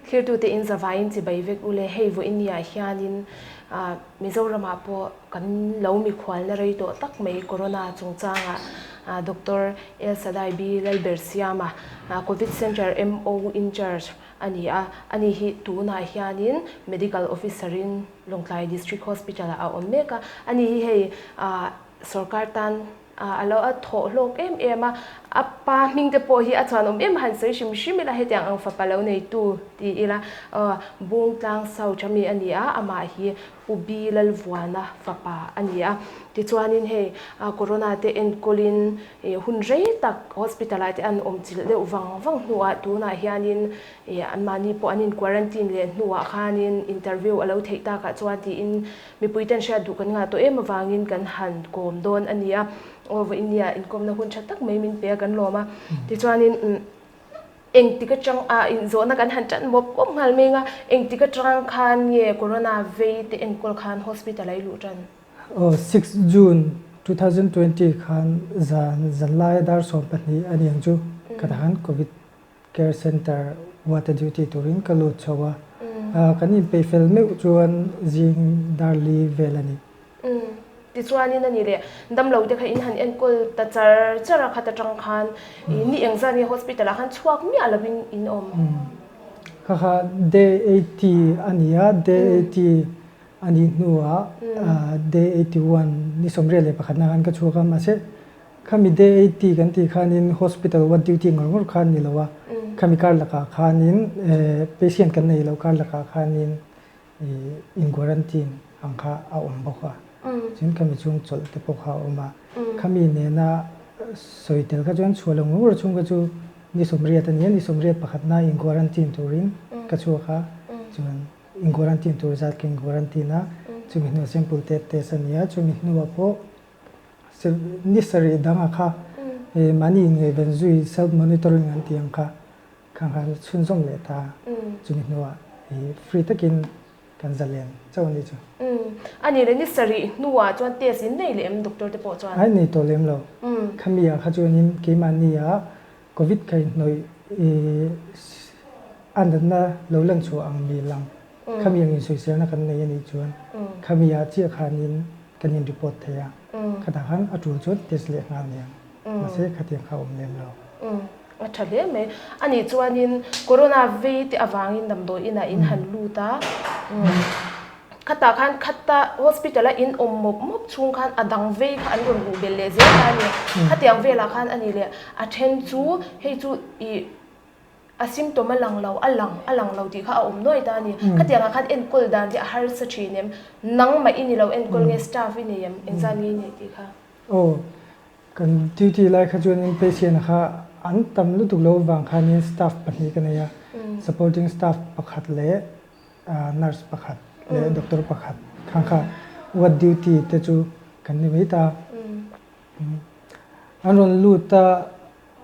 Thlirtute in zavaiin chibai vek ule hei vawiin ni ah hianin Mizoramah pawh kan lo mikhualna rei tawh tak mai Corona chungchangah Doctor El Sadai B Lalbersiama Covid Centre MO in-charge a ni a, ani hi tunah hianin Medical Officer in Lawngtlai District Hospital ah a awm mek a, ani hi hei sorkar tan a lo a thawh hlawk em em a, a pa hming te pawh hi a chuan awm em a han sawi hrim hrim ila hetiang ang fapa lo neitu ti ila Bungtlang South ami a ni a, amah hi Pu Bi Lalvuana fapa a ni a, tichuanin hei Corona te enkawlin hun rei tak hospital ah te an awm chilh deuh vang vang hnuah tunah hianin anmahni pawh an in quarantine leh hnuah khanin interview a lo theih takah chuan tiin Mipuiten hriat duh kan ngah tawh em avangin kan han kawm dawn a ni a, aw vawiin nia inkawmna hun tha tak mai min pe a kan lawm a. Tichuanin engtik atang a inzawhna kan han tan mawp mawp nghal meng a, engtik atang khan nge corona vei te enkawl khan hospital a i luh tan? Aw six June 2020 khan zan zanlai dar 12 a ni ang chu ka ta khan covid Care Centre ward a duty turin ka lut chho a, kan inpeih fel meuh chuan zing dar li vel a ni. Tichuanin a ni leh, damlo te kha in han enkawl ta char char a, khat atang khan ni engzah nge hospital ah khan chhuak miah lovin in awm? Kha kha day 80 a ni a, day 80 a nih hnuah day 81 ni 81 na khan ka chhuak a, mahse Khami day 80 kan tih khanin hospital ward duty ngawr ngawr khan ni lo a, khami kar lakah khanin patient kan nei lo kar lakah khanin in quarantine ang kha a awm bawk a, chuan khami chhung chawlh te pawh kha a awm a, khami nena sawi tel kha chuan chhuah lo ngawr ngawr chhung kha chu ni 80 a ni a, ni 81 na in quarantine turin ka chhuak a, chuan in quarantine tur zat ka in quarantine a, chumi hnuah sample te test a ni a, chumi hnuah pawh Ni sarih dangah kha mahni inngaihven zui self monitoring an tih ang kha kha khan chhunzawm leh ta chumi hnuah free takin kan za len chauh a nih chu. A nih leh ni sarih hnuah chuan test in nei leh em doctor te pawh chuan? Ai nei tawh lem lo. Khami ah kha chuanin keimahni ah covid kha inhnawih a natna lo lan chhuah ang mi lang khami ang insawiselna kan nei a nih chuan khami ah chiah khanin kan in report thei a, khatah khan a tul chuan test leh nghal aniang, mahse khatiang kha a awm lem lo. A tha hle mai. A nih chuanin corona vei te avangin damdawi inah in han lut a, khatah khan khata hospital a in awm mawp mawp chhung khan a dang vei kha an rawn luh belh leh zel ta a ni. Khatiang velah khan a nih leh a then chu hei chu ih A symptom a lang lo, a lang, a lang lo tih kha a awm nuai ta a ni. Khatiangah khan enkawl dan hi a harsa thin em? Nangmah i ni lo enkawl nge staff i nei em? Engzat nge i neih tih kha? Aw, kan duty lai kha chuanin patient kha an tam lutuk lo vang khanin staff pahnih ka nei a, supporting staff pakhat leh nurse pakhat leh doctor pakhat khang kha ward duty te chu kan ni mai ta. An rawn lut a.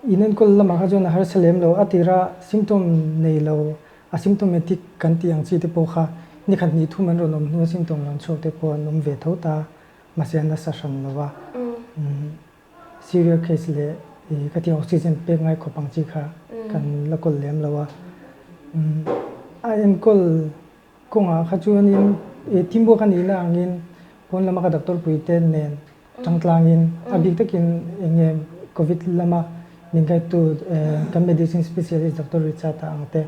In enkawl lamah kha chuan a harsa lem lo, a tira symptom nei lo, asymptomatic kan tih ang chi te pawh kha ni khat hnih thum an rawn awm hnu a symptom rawn chhuak te pawh an awm ve tho ta, mahse an nasa hran lo a. Serious case leh khatiang oxygen pek ngai khawp ang chi kha kan la kawl lem lo a. A enkawl kawngah kha chuanin teamwork a nihna angin pawn lama ka doctor pui te nen Changtlangin a bik takin eng nge Covid lama min kaihtu kan medicine specialist Doctor Richard-a ang te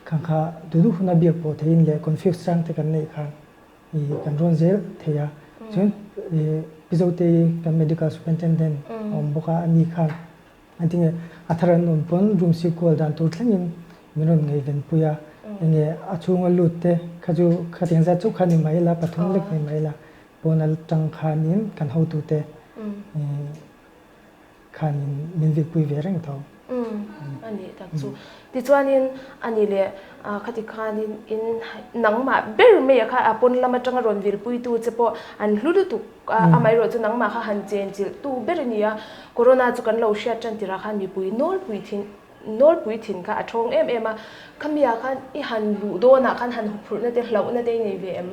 khan kha duh duh huna biak pawh theihin leh confuse chang te kan neih khan kan rawn zel thei a. Chuan Pizotei kan medical superintendent a awm bawk a, ani khan engtinge a thar an awm pawn room sik kual dan tur thlengin min rawn ngaihvenpui a. Eng nge a chhunga lut te kha chu khatiang zat chauh kha ni mai ila, pathum lek ni mai ila. Pawn atang khanin kan hotute khanin min vikpui ve reng tho. A nih tak chu. Tichuanin a nih leh khati khanin in nangmah ber mai a kha a pawn lam atanga rawn vilpuitu che pawh an hlu lutuk a, amaherawh chu nangmah kha han chenchilh tu ber a ni a. Corona chu kan lo hriat tan tirah khan mipui nawlpui thin nawlpui thin kha a thawng em em a. Khamiah khan i han luh dawnah khan han huphurhna te hlauhna te i nei ve em?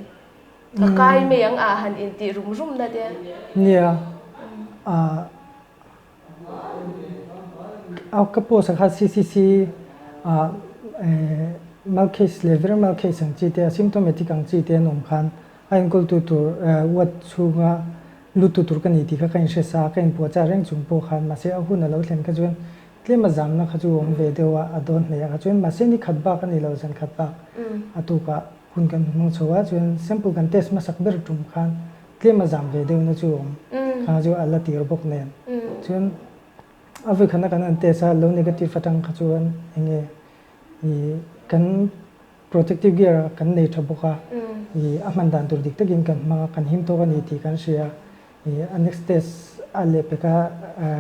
Ka kai mai ang a han intih rum rum na te. Nia, a ka post ah kha CCC ah. Mild case leh very mild case ang chi te, asymptomatic ang chi te an awm khan a enkawltu tur ward chhunga luttu tur ka ni tih kha ka inhre sa a, ka inpuahchah reng chung pawh khan mahse a hun a lo thlen kha chuan tlem a zamna kha chu a awm ve deuh a, a dawn hneih ah kha chuan mahse ni khat bak a ni lo, zan khat bak a tukah hun kan hmang chho a, chuan sample kan test hmasak ber tum khan tlem a zam ve deuhna chu a awm kha chu a la tir bawk nen chuan a vawikhana kan han test a, lo negative atang kha chuan enge I kan protective gear kan nei tha bawk a, i a hman dan tur dik takin kan hmang a, kan him tawk a ni tih kan hria. I a next test a leh peka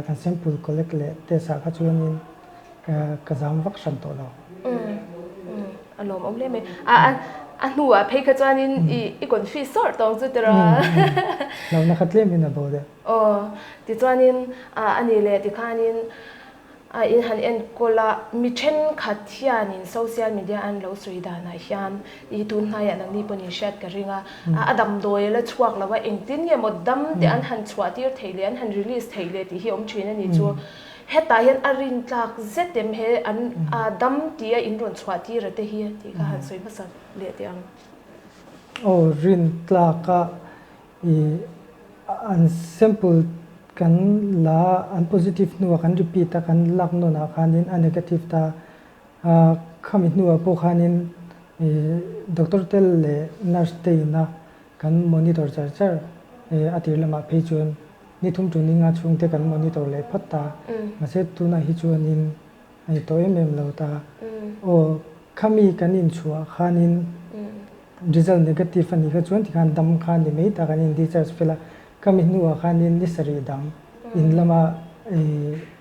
kan sample collect leh test ah kha chuanin ka zam vak hran tawh lo. A lawmawm hle mai. A a hnuah phei kha chuanin i i confuse sawrh tawng chu tiraw? Hlauhna kha tlemin a bo deuh. Aw, tichuanin a ni leh tikhanin A in han enkawl a, mi thenkhat hianin social media an lo sawi danah hian i tun hnaiah nangni pawhin in hriat ka ring a, a damdawi a la chhuak lo a, engtin nge maw dam te an han chhuah tir theih leh an han release theih leh tih hi a awm thin a ni chu. Hetah hian a rintlak zet em he an dam tia in rawn chhuah tir a te hi tih kha han sawi hmasa leh teh ang. Aw rintlak a I an sample kan la an positive hnuah kan repeat a kan lak nawn ah khanin a negative ta a, khami hnuah pawh khanin i doctor te leh nurse te ina kan monitor char char a tir lamah phei chuan ni thum tu ni nga chhung te kan monitor leh phawt ta mahse tunah hi chuanin a ni tawh em em lo ta. Aw khami kan inchhuah khanin Result negative a nih kha chuan tikhan dam kha a ni mai ta kan in discharge fel a, khami hnuah khanin ni sarih dang in lama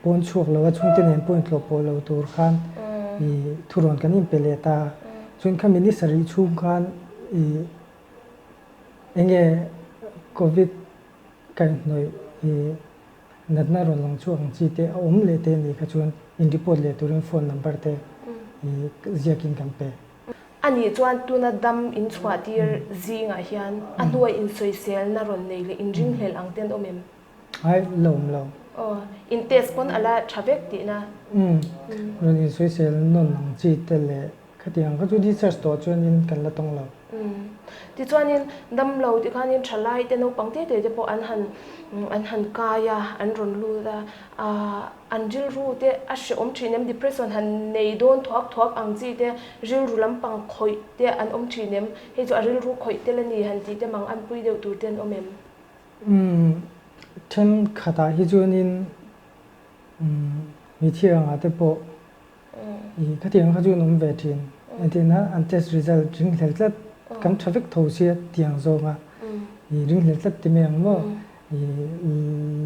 pawn chhuak lo a chhungte nen pawh intlawh pawh lo tur khan i thurawn kan inpe leh ta. Chuan khami ni sarih chhung khan i enge covid kaihhnawih i natna rawn lang chhuak ang chi te a awm leh te a nih kha chuan in report leh turin phone number te i ziakin kan pe. A nih chuan tuna dam in chhuah tir zingah hian a hnuai insawiselna rawn nei leh inringhlel ang te an awm em? Ai, la awm lo. Aw, in test pawn a la tha vek tihna. Umm, rawn insawisel nawn ang chi te leh khatiang kha chu discharge tawh chuanin kan la tawng lo. Umm, tichuanin dam lo tikhanin thalai te naupang te te te pawh an han an han kai a, an rawn lut a, Ahh an rilru te a hrehawm thin em? Depression han nei dawn thuak thuak ang chi te, rilru lampang khawih te an awm thin em? Hei chu a rilru khawih tel a ni han tih te mang an pui deuh tur te an awm em? Umm thenkhatah hi chuanin umm mithiang ah te pawh i khatiang kha chu an awm ve thin. Engtin a an test result ringhlel tlat kan tha vek tho sia tiang zawnga i ringhlel tlat ti mai ang maw? I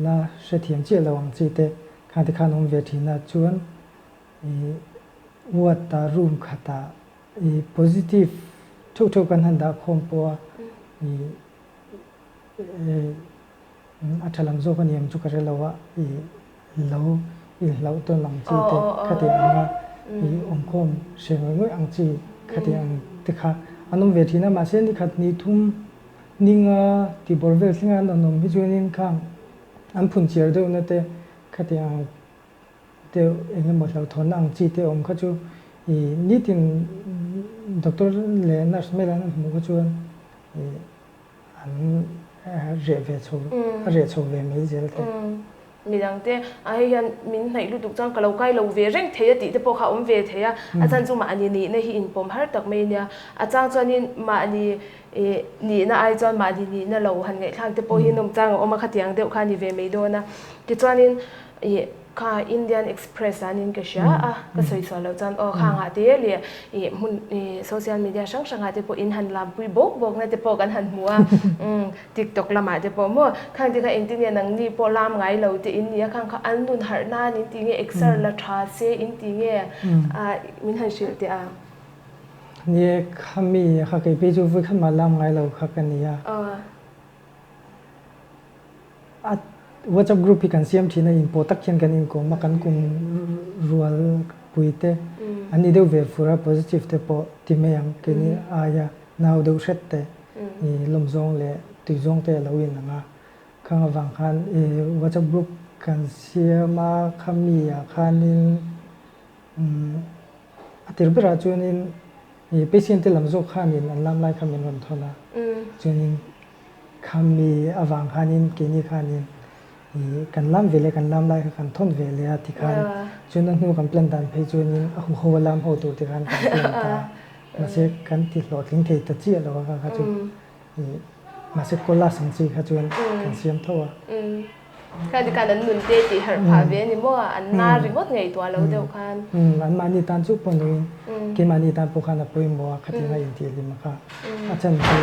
la hrethiam chiah lo ang chi te kha ti khan awm ve thin a, chuan i ward ah room khat ah i positive theuh theuh kan han dah khawm pawh a i a tha lam zawk a ni ang chu ka hre lo a, i lo inhlauh tawn ang chi te kha ti ang a i awmkhawm hre ngawih ngawih ang chi kha ti ang te kha an awm ve thin a, mahse ni khat ni thum Ninga tibawr vel thlenga an rawn awm hi chuanin khang an phun chiar deuhna te khatiang deuh eng emaw hlauhthawnna ang chi te awm kha chu ih nitin doctor leh nurse mela an hmuh kha chuan ih an reh ve chho a reh chho ve mai zel thei. Midang te a hei hian min hnaih lutuk chuan ka lo kai lo ve reng thei a tih te pawh kha a awm ve thei a, a chhan chu mahni nihna hi inpawm har tak mai a nia. A chang chuanin mahni ih nihna ai chuan mahni nihna lo han ngaihthlak te pawh hi nawm chang a awm a, khatiang deuh kha a ni ve mai dawn a. Tichuanin ih kha Indian Express ah niin ka hria a, ka sawi sual loh chuan aw khangah te leh ih hmun ih social media hrang hrangah te pawh in han lampui bawk bawkna te pawh kan han hmu a. TikTok lamah te pawh maw khang te kha engtin nge nangni pawh lam ngai lo te in nia khang kha an nun harh nan in ti nge exer la tha se in ti nge min han hrilh teh a. Ni e khami kha kei phei chu vui khat mah lam ngai lo kha ka nia. A WhatsApp group hi kan siam thin a inpawh tak hian kan inkawm a kan kum rual pui te an ni deuh ve fur a positive te pawh ti mai ang keini aia nau deuh hret te. I lawmzawng leh tuizawng te a lo in ang a, khang avang khan i WhatsApp group kan siam a, khami ah khanin a tir berah chuanin. I patient te lam zawk khanin an lam lai kha min rawn thawn a, chuanin khami avang khanin keini khanin i kan lam ve leh kan lam lai kha kan thawn ve leh a tikhan chuan a hnu kan plan dan phei chuanin a huho a lam ho tur tikhan kan plan ta a, mahse kan ti hlawhtling thei ta chiah lo a kha kha chu i mahse collage ang chi kha chuan kan siam tho a. Kha ti khan an nun te tih harh phah ve a ni maw? An na ringawt ngaihtuah lo deuh khan. Anmahni tan chu pawh nuin keimahni tan pawh khan a pawimawh a, khatiang a intihhlim a kha. A chan chu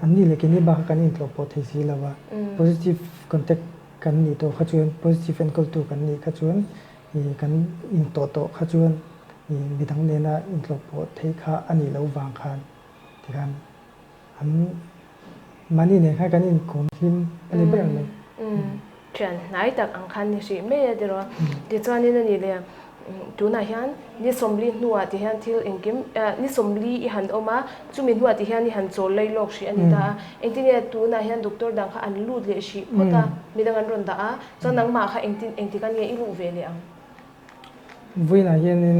anni leh keini bak kha kan intlawh pawh thei si lo a, positive contact kan nih tawh kha chuan, positive enkawltu kan nih kha chuan kan intawh tawh kha chuan midang nena intlawh pawh theih kha a nih loh vang khan tikhan An mahni nen khan kan inkawm hlim a ni ber mai. Thian hnai tak ang khan ni hrih mai a tiraw. Tichuanin a ni le, tunah hian ni sawmli hnuah ti hian thil engkim, ni sawmli i han awm a, chumi hnuah ti hian i han chawl lei lawk hrih a ni ta a. Engtin nge tunah hian doctor dang kha an lut leh hrih phawt a, midang an rawn dah a, chuan nangmah kha engtin engtik a nge i luh ve leh ang? Vawiinah hianin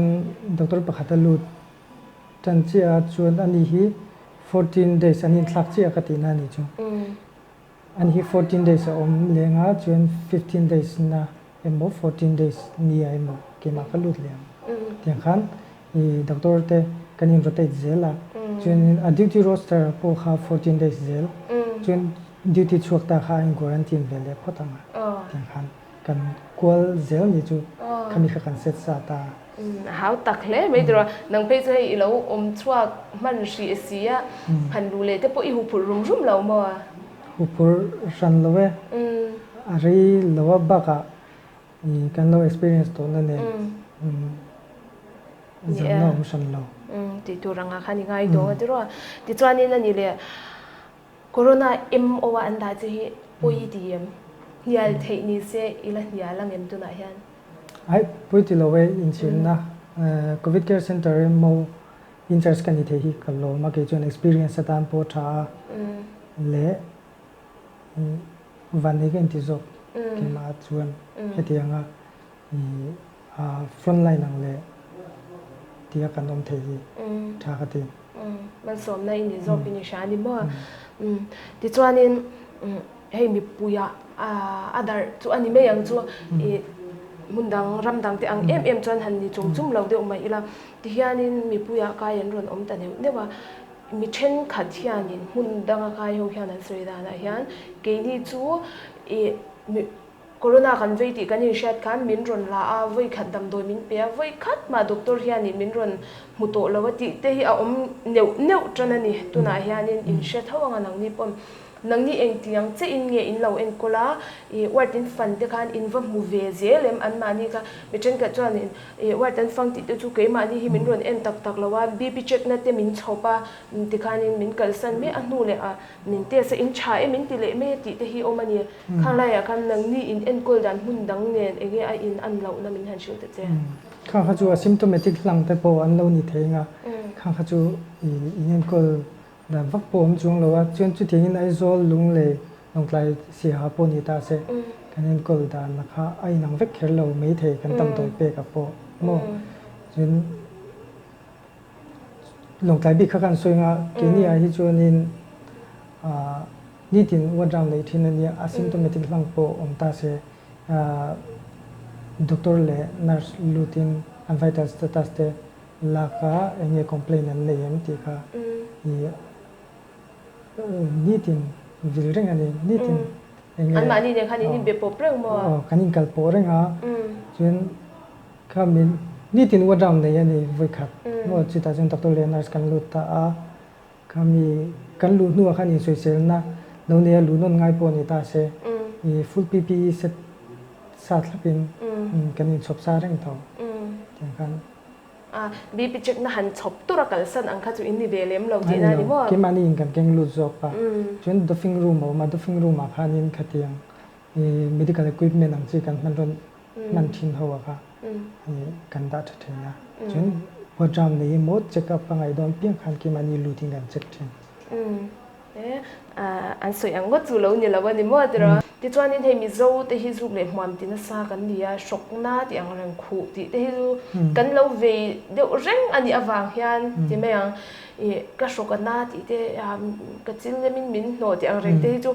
doctor pakhat a lut Tan chiah ah chuan ani hi 14 days an inthlak chiah ka tihna a nih chu. Ani hi 14 days a awm leng a, chuan 15 days na emaw 14 days ni ah emaw keimah ka lut leh ang. Tiang khan i doctor te kan in rotate zel a, chuanin a duty roster pawh kha 14 days zel, chuan duty chhuak ta kha a in quarantine ve leh phawt ang a, tiang khan kan kual zel ni chu khami kha kan set sa ta a. Hau tak hle mai tiraw. Nang phei chu hei i lo awm chhuak hman hrih si a, han luh leh te pawh i huphurh rum rum lo maw? Huphurh hran lo e. A rei lo a bakah kan lo experience tawhna nen zamna awm hran lo. Tih tur anga khan i ngai tawh a tiraw. Tichuanin a ni leh Corona MO a an dah che hi pawi i ti em? Hnial theih ni se i la hnial ang em tunah hian? Aih, pawi ti lo e, inchhirna Covid Care Centre MO in-charge ka ni thei hi ka lawm a, kei chuan experience atan pawh tha a leh vannei ka inti zawk keimah chuan hetianga front line ang leh tia kan awm thei hi tha ka ti. Malsawmna i ni zawk i ni hria a ni maw? Tichuanin hei mipuia a darh chu a ni mai ang chu i hmun dang ram dang te ang em em chuan han ni chung chung lo deuh mai ila tihianin mipuia kai an rawn awm ta neuh neuh a, mi thenkhat hianin hmun danga kai ho hian an sawi danah hian keini chu i mi Corona kan vei tih kan inhriat khan min rawn la a, vawi khat damdawi min pe a, vawi khat mah doctor hianin min rawn hmu tawh lo a tih te hi a awm neuh neuh tan a ni. Tunah hianin inhre tho anga nangni pawn nangni engtiang che in nge in lo enkawl a, i ward in fan te khan in va hmu ve zel em anmahni kha mi thenkhat chuanin i ward an fang tih te chu keimahni hi min rawn en tak tak lo a, BP check na te min chhawp a tikhanin min kalsan mai a hnu leh ah min test a in tha em in ti leh mai a tih te hi awm a ni. Khang laiah khan nangni in enkawl dan hmun dang nen enge a in an lohna min han hrilh ta che. Khang kha chu asymptomatic hlang te pawh an lo ni thei anga khang kha chu i in enkawl dan vak pawh awm chuang lo a, chuan chutiangin Aizawl Lunglei Lawngtlai Siaha pawh ni ta se kan enkawl dan kha a inang vek kher lo maithei kan damdawi pek ah pawh maw chuan Lawngtlai bik kha kan sawi anga keini ah hi chuanin ah nitin ward round neih thin a nia, asymptomatic hlang pawh awm ta se ah doctor leh nurse lutin an vital status te lak a eng nge complaint an nei em tih kha i nitin vil reng a ni, nitin eng nge Anmahni nen khan in inbe pawp reng maw? Aw kan inkal pawh reng a chuan Kha min nitin ward round nei a ni vawi khat maw chutah chuan doctor leh nurse kan lut ta a, kha mi kan luh hnuah khan insawiselna lo nei a luh nawn ngai pawh ni ta se i full PPE set sa thlapin kan inchhawp sa reng tho tiang khan. A BP check na han chhawp tur a kalsan ang kha chu in ni ve lem lo tihna a ni maw? Keimahni in kan keng lut zawk a, chuan doffing room a awm a, doffing room ah khanin khatiang i medical equipment ang chi kan hman rawn hman thin ho a kha kan dah tha thin a. Chuan ward round nei emaw check up a ngaih dawn piang khan keimahni lut in kan check thin. An sawi ang ngawt chu lo ni lo a ni maw tiraw. Tichuanin hei Mizo te hi zuk leh hmuam ti nasa kan ni a, hrawkna tih ang reng khuh tih te hi chu kan lo vei deuh reng a nih avang hian ti mai ang ih ka hrawk a na tih te ka chil lemin min hnawh tih ang reng te hi chu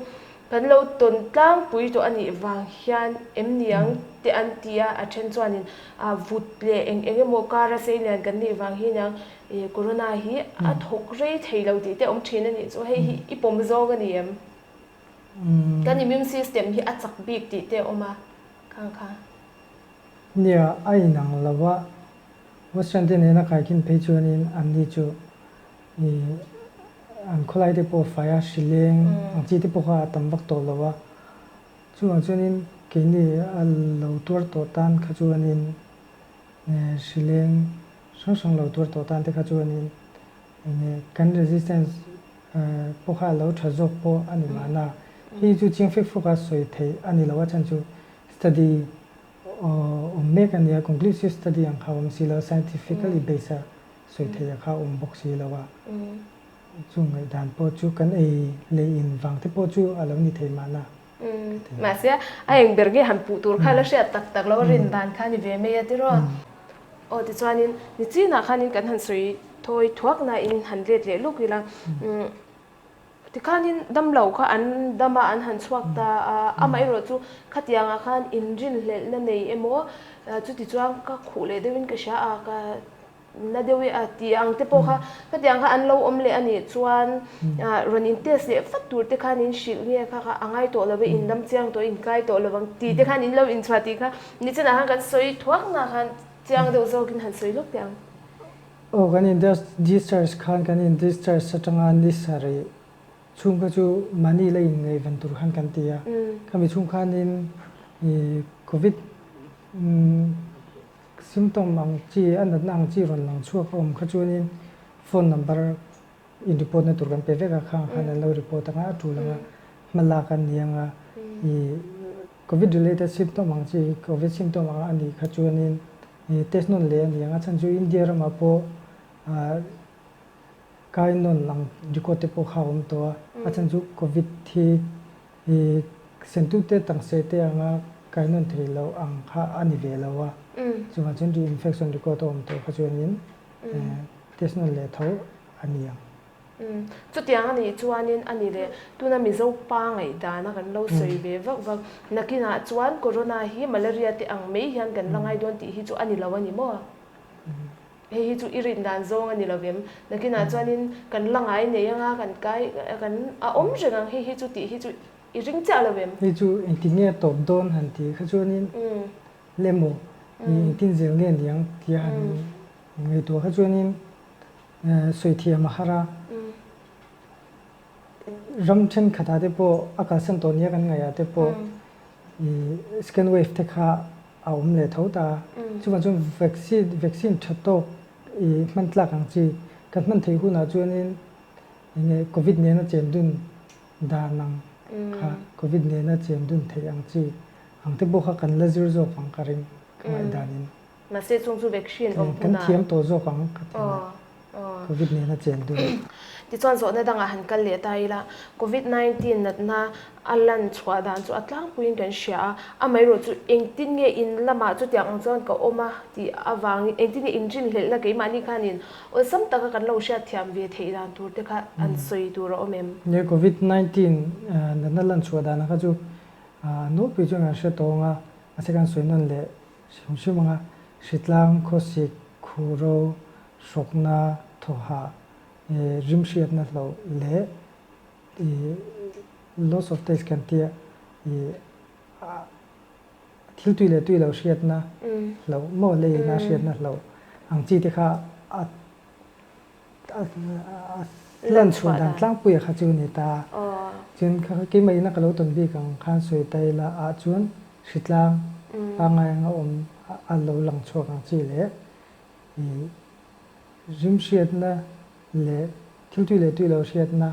kan lo tawn tlangpui tawh a nih vang hian em ni ang te an ti a, a then chuanin vut leh eng eng emaw kara sei lian kan nih vang hi niang I corona hi a thawk rei thei lo tih te awm thin a nih chu hei hi i pawm zawng a ni em? Kan immune system hi a chak bik tih te a awm a khang kha. Nia, a inang lo a, Western te nena kaikhin phei chuanin anni chu i an khawlai te pawh fai a, hrileng ang chi te pawh kha a tam vak tawh lo a, chuvang chuanin keini a lo tuar tawh tan kha chuanin Hrileng hrang hrang lo tuar tawh tan te kha chuanin enge kan resistance pawh kha a lo tha zawk pawh a ni mahna. Hei chu chiang fek fawk a sawi theih a ni lo a chhan chu study awm mek a nia, conclusive study ang kha a awm si lo a, scientifically based a sawi theih a kha a awm bawk si lo a. Chu ngaihdan pawh chu kan ei leh in vang te pawh chu a lo ni thei mahna. Mahse, a eng ber nge han puh tur kha la hriat tak tak lo a rin dan kha a ni ve mai a tiraw. Aw tichuanin ni chinah khanin kan han sawi thawi thuak nain han let leh luk ila. Tikhanin damlo kha an dam a, an han chhuak ta a, amaherawh chu khatiangah khan inrinhlelhna nei emaw chutichuan ka khuh leh deuhin ka hria a, ka Na deuh i a tih ang te pawh kha khatiang kha an lo awm leh a nih chuan rawn in test leh vat tur te khan in hrilh nge kha kha a ngai tawh lo e in dam chiang tawh in kai tawh lo ang tih te khan in lo inchhuah tih kha nichinah khan kan sawi thuak na khan chiang deuh zawkin han sawi lawk teh ang. Aw kan in discharge khan kan in discharge atanga ni sarih chhung kha chu mahni la inngaihven tur khan kan ti a, khami chhung khanin covid Symptom ang chi, a natna ang chi rawn lang chhuak a awm kha chuanin phone number in report na tur kan pe vek a, khang khan an lo report anga a tul anga hma lak a ni anga i covid related symptom ang chi, covid symptom ang a nih kha chuanin i test nawn leh a ni anga chhan chu India ramah pawh ah kai nawn ang record te pawh kha a awm tawh a, a chhan chu covid hi I sentute tangse te anga kai nawn thei lo ang kha a ni ve lo a, chuvang chuan re-infection record a awm tawh kha chuanin test nawn leh tho a ni ang. Chutiang a nih chuanin a ni leh tuna Mizo pa ngaihdana kan lo sawi ve vak vak nakinah chuan corona hi malaria te ang mai hian kan la ngai dawn tih hi chu a ni lo a ni maw? Hei hi chu i rin dan zawng a ni lo vem. Nakinah chuanin kan la ngai nei anga kan kai kan a awm reng ang hei hi chu tih hi chu i ring chiah lo vem. Hei chu engtin nge tawp dawn han tih kha chuanin le maw i engtin zel nge niang tia han ngaihtuah kha chuanin sawi thiam a har a. Ram thenkhatah te pawh a kalsan tawh nia kan ngaihah te pawh i second wave te kha a awm leh tho ta a. Chuvang chuan vaccine vaccine tha tawk i hman tlak ang chi kan hman theih hunah chuanin enge covid nena chen dun dan ang kha covid nena chen dun theih ang chi ang te pawh kha kan la zir zawk ang ka ring ka ngaihdanin. Mahse chung chu vaccine awm hunah. Kan thiam tawh zawk ang ka ti na. Covid nena chen dun. Tichuan zawhna dangah han kal leh ta ila, Covid 19 natna a lan chhuah dan chu a tlangpuiin kan hria a, amaherawh chu engtin nge in lamah chutiang ang chuan ka awm a tih avangin engtin nge inrinhlelhna keimahni khanin awlsam taka kan lo hriatthiam ve theih dan tur te kha an sawi tur a awm em? Nge Covid 19 natna lan chhuah dan kha chu nupui chuan kan hre tawng a, mahse kan sawi nawn leh hrim hrim ang a, hritlang, khawsik, khuhro, hrawkna, thawhah, rimhriatna hloh leh loss of taste kan tia thil tui leh tui lo hriatna hloh maw leina hriatna hloh ang chi te kha a lan chhuah dan tlangpuia kha chu a ni ta. Chuan kha keimah ina ka lo tawn bik ang khan sawi ta ila ah chuan hritlang pangngai anga awm a lo lang chhuak ang chi leh I rim hriatna leh thil tui leh tui lo hriatna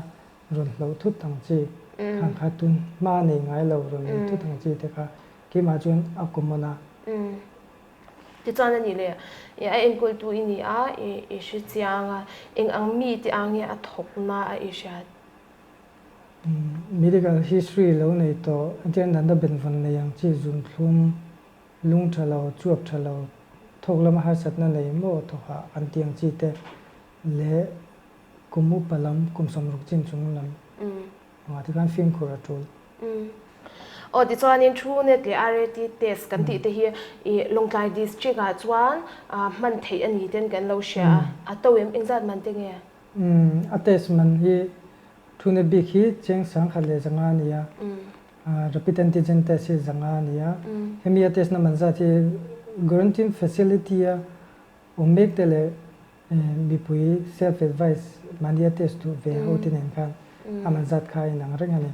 rawn hloh thut ang chi khan kha tun hma nei ngai lo rawn nei thut ang chi te kha keimah chuan a common a. Tichuan a nih leh a enkawltu i ni a, i hre chiang a, eng ang mi te ang nge a thawkna a i hriat? Medical history lo nei tawh, entirna natna benvawn nei ang chi zunthlum, lung tha lo, chuap tha lo, thawk lama harsatna nei maw thawkah an tih ang chi te leh kum upa lam, kum 60 chin chung lam engah te khan fimkhur a tul. Aw tichuanin Truenat leh RAT test kan tih te hi i Lawngtlai district ah chuan hman theih a ni ten kan lo hria a, a to em? Engzat man te nge? A test man hi Truenat bik hi cheng 1100 a ni a, Rapid antigen test hi 500 a ni a. Hemi a test na man zat hi Quarantine facility a awm mek te leh mipui self advice mahni a test duh ve ho te nen khan a man zat kha a inang reng a ni.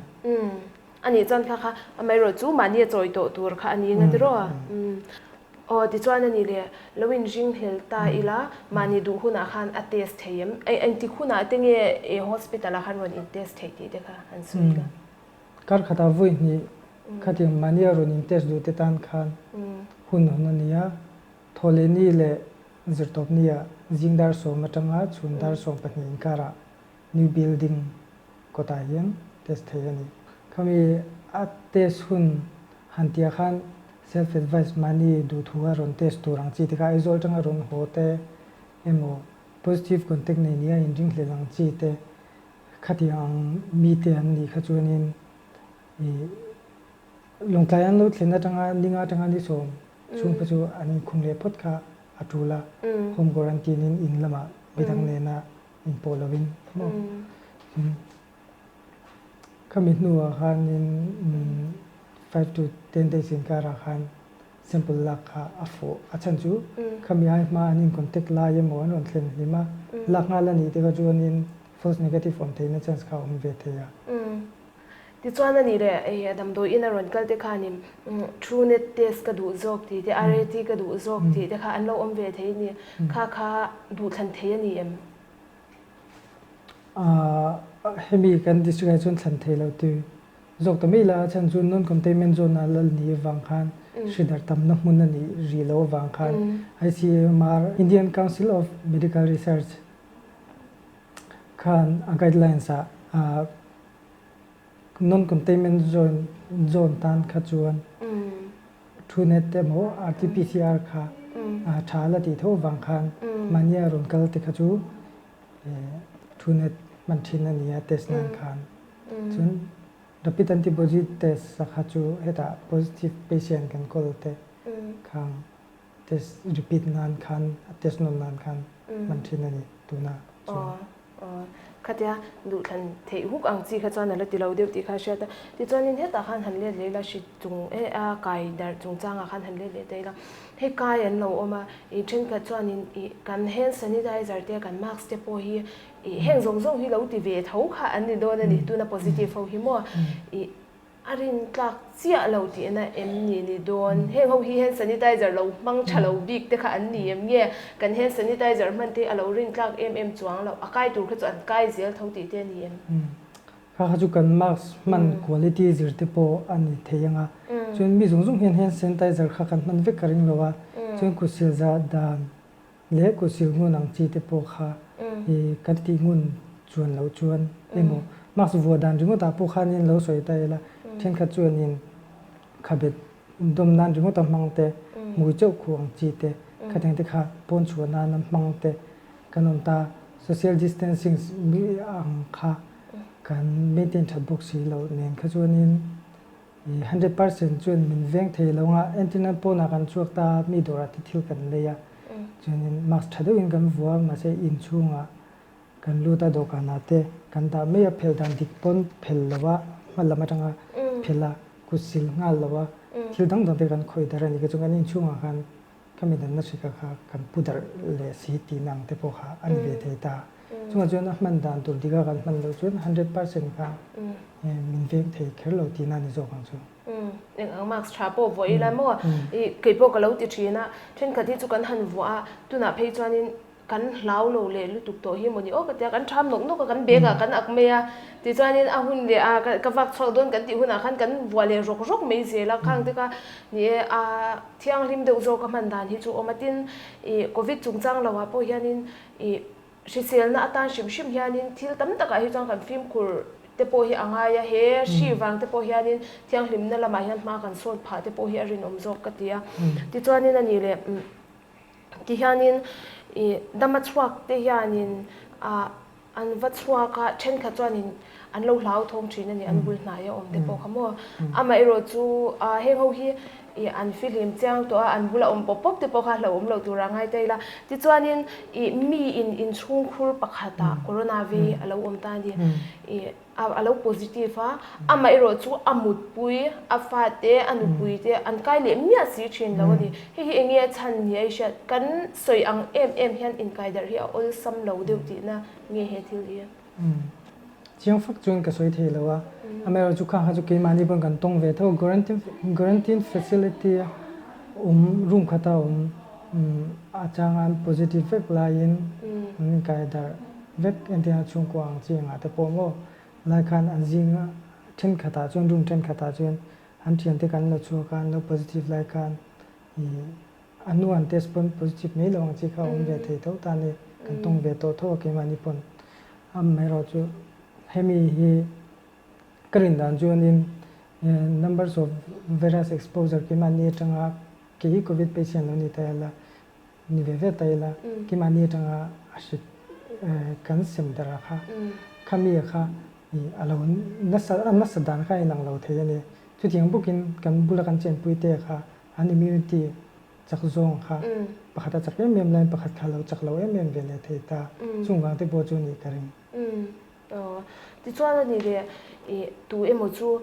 A nih chuan kha kha amaherawh chu mahni a chawi tawh tur kha a ni eng a tiraw a? Aw tichuan a ni le, lo inring hlel ta ila mahni duh hunah khan a test thei em? Engtik hunah te nge hospital ah khan rawn in test theih tih te kha an sawi ila. Kar khatah vawi hnih khatiang mahni a rawn in test duh te tan khan hun hun a ni a, Thawhlehni leh Zirtawpnia zing dar 10 atanga chhun dar 12 inkarah New Building kawtah hian test thei a ni. Khami a test hun han tihah khan self advice mahni duhthu a rawn test tur ang chi te kha Aizawl atanga rawn haw te emaw positive contact nei nia inringhlel ang chi te khatiang ang mite an nih kha chuanin ih Lawngtlai an lo thlen atanga ninga atanga ni 10 chhung kha chu an inkhung leh phawt kha a tul a, home quarantine in in lamah midang nena inpawh lovin maw. Khami hnuah khanin 5 to 10 days inkarah khan sample lak kha a fuh. A chhan chu khami ai hma an in contact lai emaw an rawn thlen hlim a, lak nghal a nih te kha chuanin false negative awm theihna chance kha a awm ve thei a. Tichuan a nih leh hei damdawi in a rawn kal te khanin Truenat test ka duh zawk tih te, RAT ka duh zawk tih te kha an lo awm ve thei a ni. Kha kha duhthlan thei a ni em? Hemi kan district ah chuan thlan thei lo ti zawk ta mai la, a chhan chu non-containment zone ah lal ni avang khan hri darh tamna hmun a nih rih loh avang khan ICMR, Indian Council of Medical Research, khan a guidelines ah Non-containment zone zone tan kha chuan Truenat emaw RT-PCR kha tha la tih tho vang khan mahni a rawn kal te kha chu Truenat hman thin a ni a test nan khan. Chuan rapid antibody test a kha chu hetah positive patient kan kawl te khang test repeat nan khan a test nawn nan khan hman thin a ni tuna chuan. Khatia duhthlan theih huk ang chi kha chuan a la ti lo deuh tih kha a hriat a. Tichuanin hetah khan han let leh ila hri chung eh a kai darh chungchangah khan han let leh ta ila. Hei kai an lo awm a, ih thenkhat chuanin ih kan hand sanitizer te kan mask te pawh hi ih heng zawng zawng hi lo ti ve tho kha an ni dawn a ni tuna positive ho hi maw ih A rin tlak chiah lo tihna em ni ni dawn? Heng ho hi hand sanitizer lo hmang tha lo bik te kha an ni em nge? Kan hand sanitizer hman te a lo rin tlak em em chuang lo. A kai tur kha chu an kai zel tho tih te a ni em? Kha kha chu kan mask hman quality zir te pawh a ni thei ang a. Chuan mi zawng zawng hian hand sanitizer kha kan hman vek ka ring lo a. Chuan kutsil zah dan leh kutsil ngun ang chi te pawh kha i kan tih ngun chuan loh chuan emaw mask vuah dan ringawt ah pawh khanin lo sawi ta ila thenkhat chuanin khabet dawm nan ringawt a hmang te hmui chauh khuh ang chi te khatiang te kha pawn chhuah nana hmang te kan awm ta social distancing ang kha kan maintain that bawk si loh nen kha chuanin I 100% chuan min veng thei lo anga entirna pawnah kan chhuak ta a, mi dawrah te thil kan lei a, chuanin mask tha deuhin kan vua a, mahse inchhungah kan lut a, dawhkanah te kan dah mai a, phelh dan dik pawn phelh lo a, hma lam atanga phelh a, kut sil nghal lo a, thil dang dang te kan khawih darh a ni kha chuan kan inchhungah khan ka mi danna hrika kha kan pu darh leh si tihna ang te pawh kha a ni ve thei ta. Chungah chuan a hman dan tur dika kan hman loh chuan 100% kha min veng thei kher lo tihna a ni zawk ang chu. Eng ang mask tha pawh vuah ila maw? I kei pawh ka lo ti thin a, thenkhat hi chu kan han vuah a, tunah phei chuanin kan hlau lo leh lutuk tawh hi mawni aw ka tia, kan tham nawk nawk a, kan bag ah kan ak mai a, tichuanin a hun leh a ka vak chhuak dawn kan tih hunah khan kan vuah leh rawk rawk mai zel a, khang te kha ni e a thianghlim deuh zawk a hman dan hi chu awm a, tin i covid chungchang lo ah pawh hianin i hriselna atan hrim hrim hianin thil tam takah hi chuan kan fimkhur. te pawh hi a ngai a, he hri vang te pawh hianin thianghlimna lamah hian hma kan sawn phah te pawh hi a rinawm zawk ka ti a. Tichuanin a nih leh tihianin ih dama chhuak te hianin ah an va chhuak a, thenkhat chuanin an lo hlauthawng thin a ni, an bul hnaia awm te pawh kha maw. Amaherawh chu ah heng ho hi ih an fihlim chiang tawh a, an bula awm pawp pawp te pawh kha hlauhawm loh tur a ngai ta ila. Tichuanin ih miin inchhungkhur pakhatah corona vei a lo awm ta a ni. Ih a lo positive a, amaherawh chu a mutpui, a fate, a nupui te an kai leh miah si thin lo a ni. Hei hi enge a chhan ni a i hriat? Kan sawi ang em em hian inkaidarh hi a awlsam lo deuh tihna nge he thil hi? Chiang fak chuan ka sawi thei lo a, amaherawh chu khang kha chu keimahni pawn kan tawng ve tho. Quarantine facility a awm room khata awm a changa an positive vek laiin an inkaidarh vek entirna chhungkua ang chi engah te pawh maw lai khan an zinga thenkhatah chuan room thenkhatah chuan an thiante kan lo chhuak a an lo positive lai khan ih a hnu an test pawn positive mai lo ang chi kha a awm ve thei tho ta a ni kan tawng ve tawh tho a keimahni pawn amaherawh chu hemi hi ka rin dan chuanin numbers of virus exposure keimahni atanga kei hi covid patient lo ni ta ila Ni ve ve ta ila, keimahni atanga a hrit kan sem darh a kha, khami a kha a lo nasa a nasa dan kha a inang lo thei a ni. Chutiang bawkin kan bula kan chenpui te kha an immunity chak zawng kha pakhat a chak em em laiin pakhat kha a lo chak lo em em ve leh thei ta. Chung vang te pawh chu nih ka ring. Aw, tichuan a ni leh ih tu emaw chu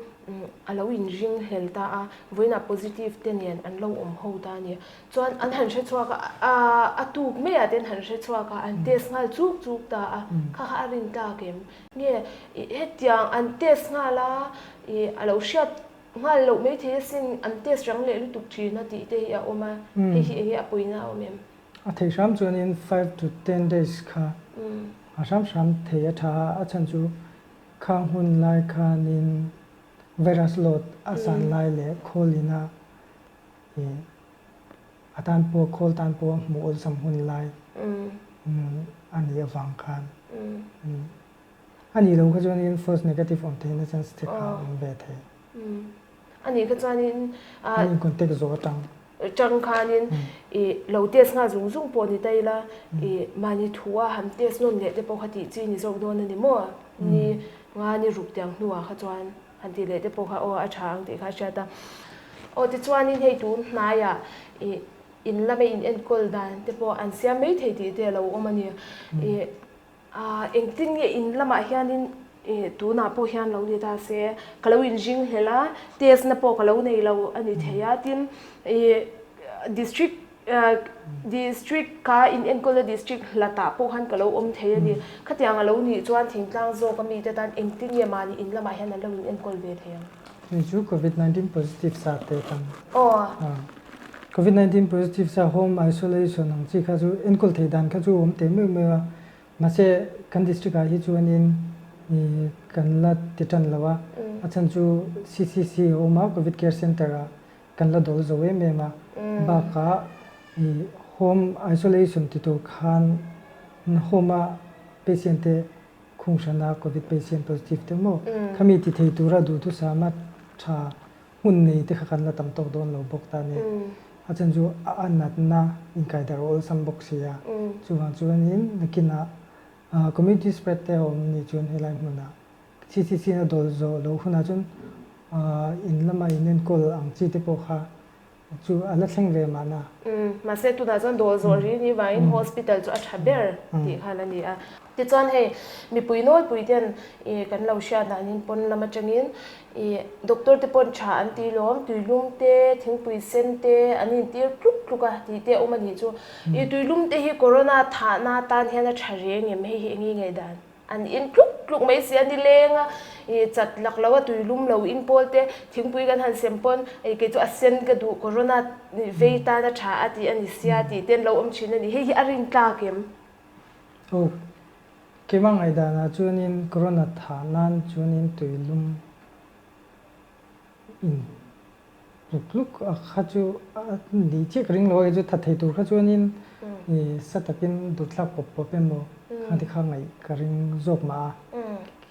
a lo inring hlel ta a, vawiinah positive te nen an lo awm ho ta a ni. Chuan an han hre chhuak a, a tuk maiah te an han hre chhuak a, an test nghal chuk chuk ta a, kha kha a rin tlak em? Nge ih hetiang an test nghal a, ih a lo hriat nghal loh maithei asin an test rang leh lutuk thin a tih te hi a awm a, hei hi enge a pawina a awm em? A theih hram chuanin 5 to 10 days kha a hram hram thei a tha a, a chhan chu khang hun lai khanin virus load a san lai leh khawl ina ih a tan pawh khawl tan pawh a hmuh awlsam hun lai a nih avang khan a nih loh kha chuanin false negative awm theihna chance te kha a awm ve thei. A nih kha chuanin An in contact zawh atang. Tang khanin i lo test nghal zung zung pawh ni ta ila i mahni thu a han test nawn leh te pawh kha tih chi ni zawk dawn a ni maw? Ni nga ni ruk tiang hnuah kha chuan han tih leh te pawh kha aw a tha ang tih kha a hriat a. Aw tichuanin hei tun hnaiah i in lama in enkawl dan te pawh an siam mai thei tih te a lo awm a ni. I Engtin nge in lamah hianin tunah pawh hian lo ni ta se, ka lo inring hlel a, test na pawh ka lo nei lo a ni thei a, tin district district ka in enkawlna district hlatah pawh khan ka lo awm thei a ni. Khatiang a lo nih chuan thingtlang zawk a mite tan engtin nge mahni in lamah hian an lo in enkawl ve thei ang? Hei chu Covid 19 positive sa te tan. Aw. Covid 19 positive sa home isolation ang chi kha chu enkawl theih dan kha chu awm teh meuh meuh a, mahse kan district ah hi chuanin ih kan la ti tan lo a, a chhan chu CCC a awm a, Covid Care Centre ah kan la dawl zo em em a, bakah ih home isolation ti tur khan home a patient te khung hrana Covid patient positive te maw khami ti thei tura duhthusama tha hmun nei te kha kan la tam tawk dawn lo bawk ta ni. A chhan chu a natna inkaidar awlsam bawk si a. Chuvang chuanin nakinah community spread te a awm nih chuan helai hmunah CCC na dawl zawh loh hunah chuan in lama inenkawl ang chi te pawh kha Chu a la thleng ve mahna. Umm, mahse tunah chuan dawl zawh ri ni vangin hospital chu a tha ber tih khan a ni a. Tichuan hei mipui nawlpui ten ih kan lo hriat danin pawn lam atangin ih doctor te pawn tha an ti lawm, tuilum te, thingpui sen te an intir tluk tluk a tih te a awm a nih chu. Ih tuilum te hi corona thahna atan hian a tha reng em hei hi eng nge ngaihdan? An in tluk tluk mai si a ni leng a, ih chat lak lo a tui lum lo in pawl te thingpui kan han sem pawn ih kei chu a sen ka duh corona vei tan a tha a tih a ni sia tih te an lo awm thin a ni. Hei hi a rin tlak em? Aw, keimah ngaihdanah chuanin corona thah nan chuanin tui lum in Tluk tluk a kha chu a nih chiah ka ring lo a, kei chu that thei tur kha chuanin i sa takin dut thlak pawp pawp emaw khang te kha ngaih ka ring zawk mah a,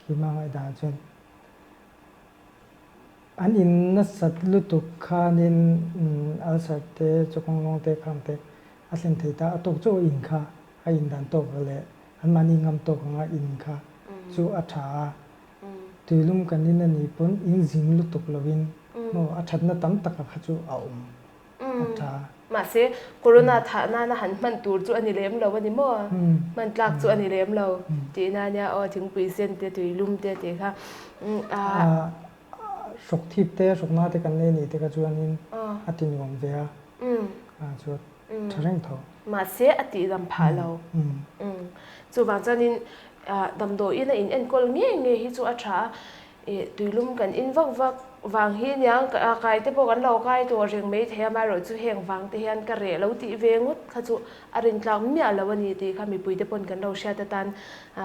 keimah ngaihdan chuan. An in nasat lutuk khanin ulcer te, chawkawng te khang te a thlen thei ta. A tawk chauh a in kha a in dan tawk leh anmahni ngam tawk anga in kha chu a tha a. Tuilum kan in a nih pawn in zing lutuk lovin maw a thatna tam taka kha chu a awm. A tha. Mahse, Corona thah nana han hman tur chu a ni lem lo a ni maw? Hman tlak chu a ni lem lo tihna nia aw, thingpui sen te, tuilum te tih kha. Hrawk thip te, hrawk na te kan nei nih te kha chuanin a ti nuam ve a, chu a tha reng tho. Mahse, a tihdam phah lo. Chuvang chuanin damdawiin a in enkawl ngei ngei hi chu a tha a, Ih, tuilum kan in vak vak vang hi aniang, kai te pawh kan lo kai tawh reng mai thei a, amaherawhchu heng vang te hian ka reh lo tih ve ngawt kha chu a rintlak miah lo a ni tih kha mipui te pawn kan lo hriat atan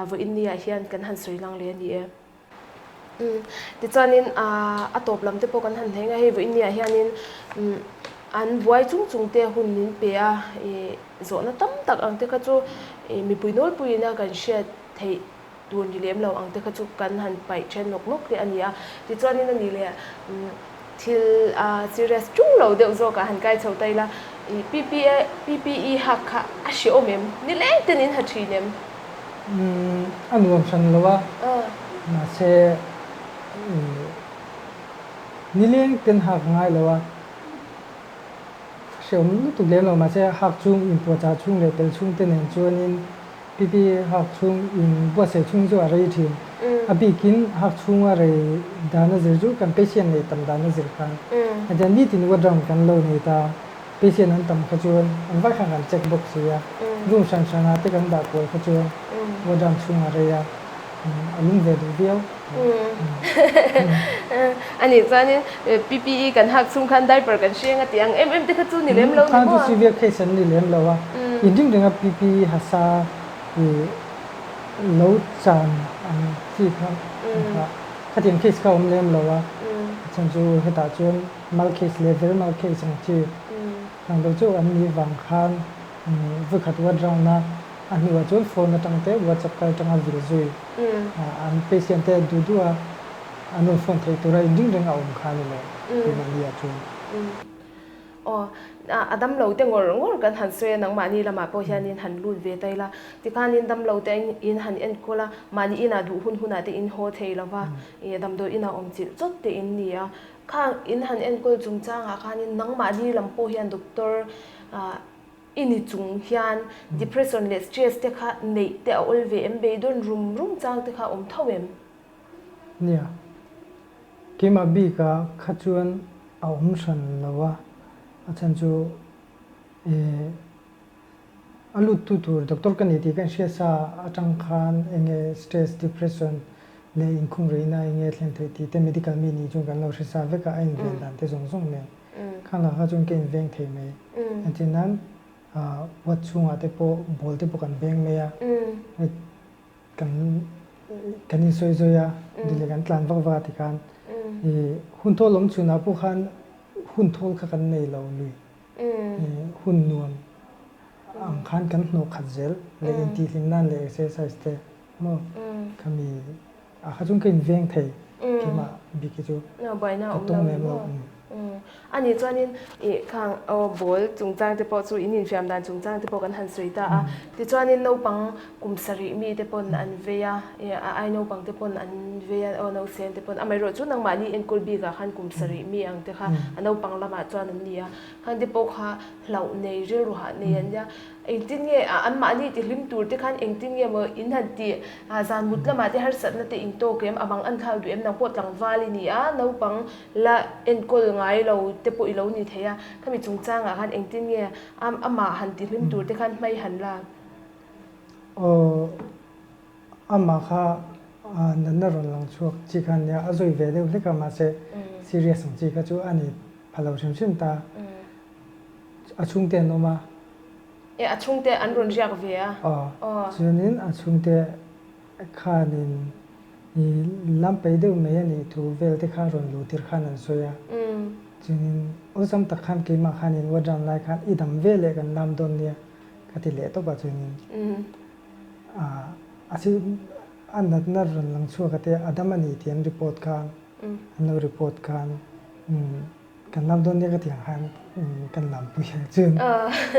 vawiin ni ah hian kan han sawi lang leh a ni e. Umm, tichuanin a tawp lam te pawh kan han hneng a, hei vawiin ni ah hianin umm an buai chung chung te hun min pe a, ih zawhna tam tak ang te kha chu ih mipui nawlpuiin a kan hriat theih tur ni lem lo ang te kha chu kan han paih then nawk nawk te a ni a. Tichuanin a ni leh thil serious tung lo deuh zawkah han kai chho ta ila, ih PPE PPE hak kha a hrehawm em? Ni leng ten in ha thin em? Umm a nuam hran lo a, mahse ni leng ten hak ngai lo a, hrehawm lutuk lem lo mahse hak chung inpuahchah chhung leh tel chhung te nen chuanin Pipi hak chhung in buatsaih chhung chu a rei thin. A bikin hak chhunga rei dan a zir chu kan patient nei tam dan a zir khan. Hetiang nitin ward round kan lo nei ta, patient an tam kha chuan an vai khan kan check bawk si a, room hran hran ah te kan dah kual kha chuan ward round chhung a rei a, a lung ve duh viau. A nih chuanin PPE kan hak chhung khan diaper kan hreng a tih ang em em te kha chu ni lem lo ni maw? Khan chu severe case an ni lem lo a, inring renga PPE hasa i lo chan ang chi kha kha khatiang case kha awm lem lo a, a chhan chu hetah chuan mal case leh very mal case ang chi ang deuh chu an nih vang khan vawikhat ward round a A hnuah chuan phone atang te WhatsApp kal atanga vil zui an patient te duh duh a an rawn phone theih tura inring reng a awm kha a ni lo keimahni ah chuan. Aw, a damlo te ngawr ngawr kan han sawi a, nangmahni lamah pawh hianin han lut ve ta ila, tikhanin damlo te in han enkawl a, mahni inah duh hun hunah te in haw thei lo va, ih damdawi inah awm chilh chawt te in ni a, khang in han enkawl chungchangah khanin nangmahni lam pawh hian doctor I ni chung hian depression leh stress te kha neih te a awl ve em? Beidawn rum rum chang te kha awm tho em? Nia, keimah bikah kha chuan a awm hran lo a, a chhan chu eh a lut tu tur doctor ka ni tih ka inhriat sa atang khan enge stress, depression leh inkhung reihna enge thlen theih tih te medical mi nih chuan kan lo hre sa vek a, a inven dan te zawng zawng nen. Khang lah kha chuan ka inveng thei mai. Engtin nan ward chhungah te pawh ball te pawh kan veng mai a, kan kan insawi zawi a, duh leh kan tlan vak vak a tikhan i hun thawl awm chhunah pawh khan hun thawl kha kan nei lo lui. Hun nuam ang khan kan hnawh khat zel leh intihhlim nan leh exercise te maw khami A kha chung ka in veng thei keimah bik hi chu ka tum lem lo. A nih chuanin i khang aw ball chungchang te pawh chu in infiam dan chungchang te pawh kan han sawi ta a. Tichuanin naupang kum sarih mi te pawn an vei a, a ai naupang te pawn an vei a, aw nausen te pawn. Amaherawh chu nangmahni enkawl bikah khan kum sarih mi ang te kha a naupang lamah chuan an ni a. Khang te pawh kha hlauh nei rilru hah nei an nia. Engtin nge anmahni tihlim tur te khan engtin nge maw in han tih? Zan mut lamah te harsatna te in tawk em? A bang an thlak duh em? Nang pawh tlangval i ni a, naupang la enkawl ngai lo te pawh i lo ni thei a. Khami chungchangah khan engtin nge amah han tihlim tur te khan hmai han lak? Aw, amah kha natna rawn lang chhuak chi kha ania, a zawi ve deuh hlek a, mahse serious ang chi kha chu a ni pha lo hrim hrim ta. A chhungte an awm a. E, a chhungte an rawn riak ve a. Aw. Chuanin a chhungte khanin i lam peih deuh mai a nih thu vel te kha rawn luh tir khan an sawi a. Chuanin awlsam tak khan keimah khanin ward round lai khan i dam ve leh kan lam dawn nia ka ti leh tawp a chuanin a a natna rawn lang chhuak a te a dam a ni tih an report khan an lo report khan. Kan lam dawn nia ka ti ang khan kan lampui a chuan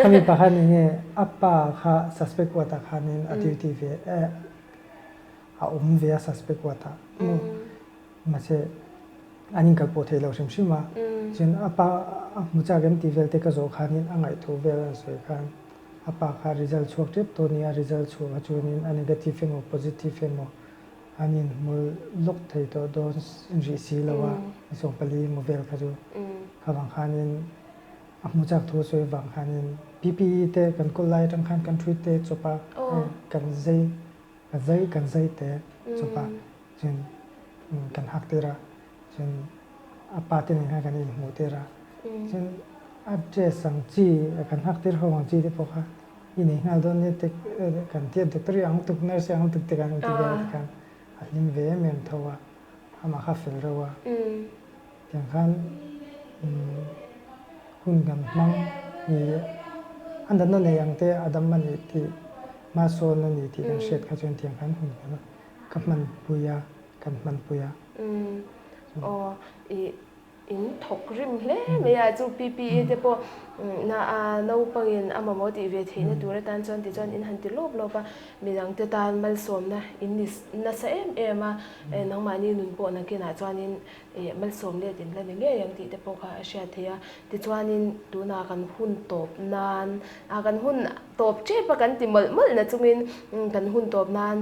khami pa khan enge a pa kha suspect ward ah khanin a duty ve a awm ve a suspect ward ah maw mahse an inkal pawh theih loh hrim hrim a chuan a pa a hmu chak em tih vel te ka zawh khanin a ngaihtuah vel a sawi khan a pa kha result chhuak tep tawh nia result chhuah kha chuanin a negative emaw positive emaw An inhmul lawk thei tawh dawn rih si lo a, ni 14 emaw vel kha chu kha vang khanin a hmu chak thu sawi vang khanin PPE te kan kawl lai atang khan kan ṭhui te chawp a, kan zai ka zai kan zai te chawp a, chuan kan hak tir a, chuan a pa te nen khan kan inhmuh tir a, chuan a dress ang chi kan hak tir ho ang chi te pawh kha I nei nghal dawn nia te kan tia doctor i ang tuk nurse i ang tuk te kan ti vel a tikhan a hlim ve em em tho a, amah kha fel reuh a, tiang khan hun kan hmang i a natna nei ang te a dam a nih tih hmasawn a ni tih kan hriat kha chuan tiang khan hun kan ka hmanpui a kan hmanpui a. Aw i In thawk rim hle mai a, chu PPE te pawh na a naupangin a mamawh tih ve theihna tur atan chuan tichuan in han ti lawp lawp a, midang te tan malsawmna in ni nasa em em a, nangmahni nun pawh nakinah chuanin malsawm let in la ni ngei ang tih te pawh kha a hriat theih a, tichuanin tunah kan hun tawp nan a kan hun tawp tep a kan ti mawlh mawlh na chungin kan hun tawp nan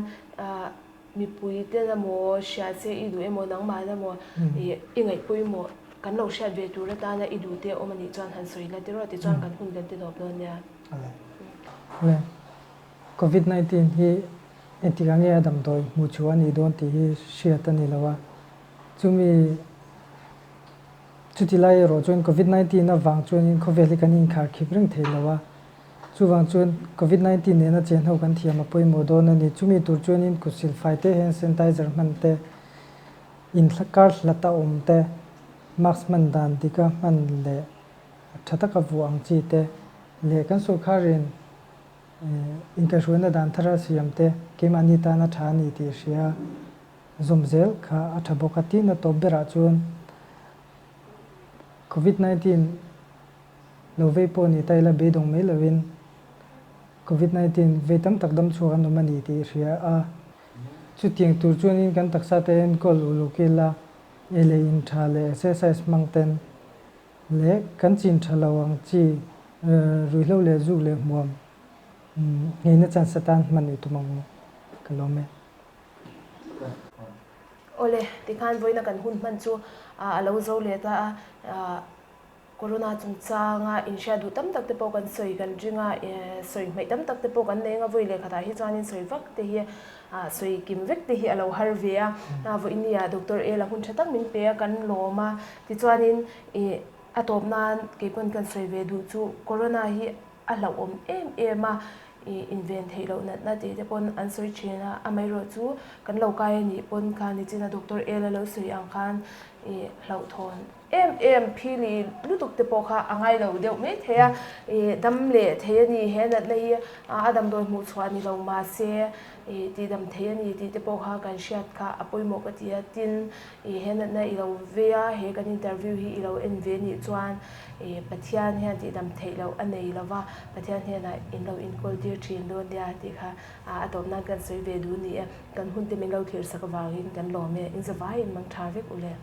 Mipui ten emaw hria che i duh emaw nangmah emaw i ngaih pawimawh kan lo hriat ve tur atana i duh te awm anih chuan han sawi la tiraw tichuan kan hun kan ti tawp dawn nia. Awle. Covid 19 hi engtik ah nge a damdawi hmuh chhuah anih dawn tih hi hriat a ni lo a, chumi chuti lai erawh chuan Covid 19 avang chuanin khawvel hi kan inkharkhip reng thei lo a, Chuvang chuan Covid 19 nena chen ho kan thiam a pawimawh dawn a ni. Chumi tur chuanin kut silfai te, hand sanitizer hman te, in kar hlat a awm te, mask hman dan dika hman leh tha taka vuah ang chi te leh kan sawrkharin inkaihhruaina dan thar a siam te keimahni tana tha a ni tih hria zawm zel kha a tha bawk a. Tin, a tawp berah chuan Covid 19 Lo vei pawh ni ta ila beidawng mai lovin Covid 19 vei tam tak dam chhuak an awm a ni tih i hria a. Chutiang tur chuanin kan taksa te enkawl uluk ila ei leh in tha leh exercise hmang ten leh kan chin tha lo ang chi ruihhlo leh zuk leh hmuam ngheina chance atan hman i tum ang u ka lawm e. Awle, tikhan vawiina kan hun hman chu a lo zo leh ta a. Corona chungchanga inhriat duh tam tak te pawh kan sawi kan ring a, sawi hmaih tam tak te pawh kan nei anga vawi leh khatah hi chuanin sawi vak te hi sawi kim vek te hi a lo har ve a, vawinia Doctor Ela hun tha tak min pe a kan lawm a, tichuanin ih a tawp nan keipawn kan sawi ve duh chu Corona hi a hlauhawm em em a, ih inven theih loh natna tih te pawn an sawi thin a, amaherawh chu kan lo kai a nih pawn khan nichina Doctor Ela lo sawi ang khan ih hlauhthawn Em em phili lutuk te pawh kha a ngai lo deuh mai thei a, ih dam leh thei a ni he natna hi a damdawi hmuh chhuah ni lo mahse ih tih dam thei a ni tih te pawh kha kan hriat kha a pawimawh ka ti a, tin ih he natna i lo ve a he kan interview hi i lo en ve nih chuan ih Pathian hian tih dam theih loh a nei lo va, Pathian hnenah in lo inkawl tir thin dawn nia tih kha a tawp nan kan sawi ve duh ni e, kan hun te min lo thlir sak avangin kan lawm e, in zavaiin mang tha vek u le.